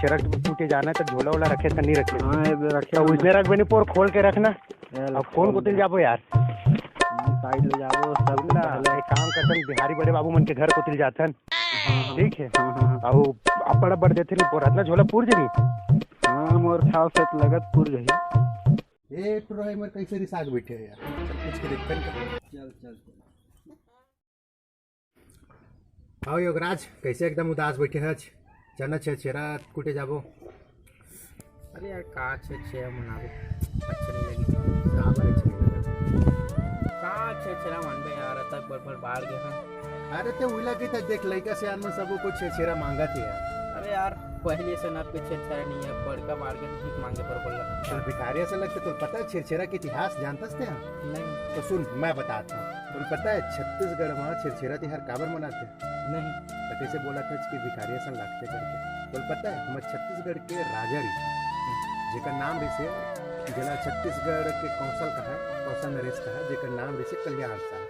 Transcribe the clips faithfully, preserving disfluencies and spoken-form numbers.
छेरछेरा कूटे जाना हे त झोला वोला रखे त नहीं रखे? हाँ, ये रखे तो हैं। उसने रख बनी पोर खोल के रखना। ये अब कौन खोल कोतिल के। जाबो यार? साइड ले जाबो, सब सुन ना, पहले। एक काम करथन, बिहारी बड़े बाबू मन के घर कोतिल जाथन। हाँ, हाँ। ठीक है? हाँ, हाँ, हाँ। अउ अब्बड़ अब्बड़ देथे नहीं पोर, अतना झोला पूर जही। हाँ, मोर ख्याल से तो लगत पूर जही। ए टुरा, एमर कैसे रिसाग बैठे हे यार? चल, पूछ के देखथन का। चल, चल, चल। आओ योगराज, कैसे एकदम उदास बैठे हच? चल ना, छेरछेरा कूटे जाबो। अरे यार, का छेरछेरा मनाबे? अच्छा नहीं लगी। का बारे छेरछेरा? का छेरछेरा मानबे यार, अतक बड़ बड़ बाढ़ गे हन। अरे ते उइला की त देख, लइका सियान मन सबो कुछ छेरछेरा मांगत हे यार। अरे यार, पहले से ना कोई छेरछेरा नहीं है, बड़का बाढ़ गे तो भीख मांगे पर बोला। चल, भिखारी असन लगथे, तोला पता है छेरछेरा के इतिहास जानथस ते? नहीं। तो सुन, मैं बताता हूँ। तोला पता है छत्तीसगढ़ में छेरछेरा तिहार काबर मनाथे? नहीं। त कैसे बोलत हच कि भिखारी असन लागथे करके? तोला पता है, हमर छत्तीसगढ़ के राजा रहिसे, जेकर नाम रहिसे, जेला छत्तीसगढ़ के कौशल कहा, कौशल नरेश कहा, जेकर नाम रहिसे कल्याण साय।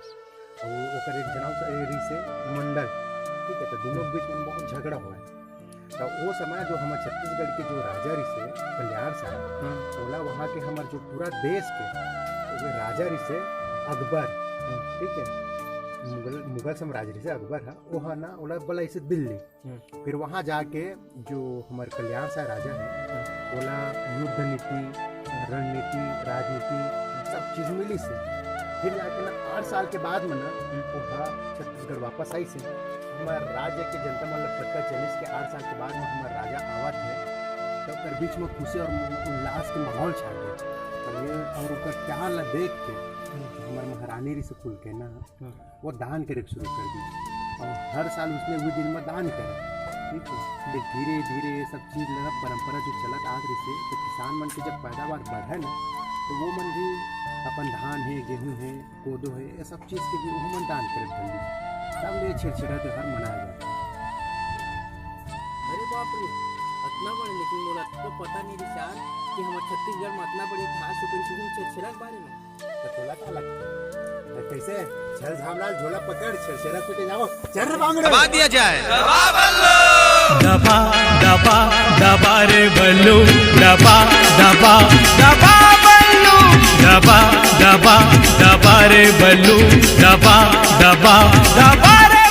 अउ ओकर एक जनऊ स-, ए रहिसे मंडल, ठीक है, तो दोनों के बीच में बहुत झगड़ा हुआ है। तो वो समय जो हमर छत्तीसगढ़ के जो राजा रहिसे कल्याण साय, हाँ। ओला वहाँ के हमर जो पूरा देश के वो राजा रहिसे अकबर, हाँ। ठीक है, मुगल, मुगल साम्राज्य रहिसे अकबर हा, वो हा ना ओला बलाइसे दिल्ली। हम्म। फिर वहाँ जाके जो हमर कल्याण साय राजा है, हम्म। ओला युद्ध नीति, रणनीति, राजनीति सब चीज मिलिसे। फिर जाके ना आठ साल के बाद में ना हम्म। वो हा छत्तीसगढ़ वापस आइसे। हमर राज्य के जनता मन ला पता चलिस कि आठ साल के बाद में हमर राजा आवत है, तो ओकर बीच में खुशी और उल्लास के माहौल छा गए। और ये, और ओकर प्यार ला देख के जो हमर महारानी रहिसे फुलकेना, हम्म। वो दान करे शुरू कर दिस। और हर साल उसने वो दिन में दान करे, ठीक है। फिर धीरे धीरे ये सब चीज लगा, परंपरा जो चलत आत रहिसे, तो किसान मन के जब पैदावार बढ़े ना, तो वो मन भी अपन धान है, गेहूं है, कोदो है, ये सब चीज के भी वो मन दान करे बंदी। तब ले छेरछेरा त्योहार मनाया जाता है। अरे बाप रे, अतना बड़े, लेकिन मोला तो पता नहीं रहिस यार कि हमर छत्तीसगढ़ में अतना बड़े इतिहास हो, कहीं छेरछेरा के बारे में। तो तोला का लगता है? तो कैसे? चल झामलाल, झोला पकड़, छेरछेरा कूटे जाओ। चल रे बांगड़े। दबा दिया जाए। दबा, दबा, दबा रे बल्लू, दबा, दबा, दबा बल्लू, दबा, दबा, दबा रे बल्लू, दबा, दबा, दबा रे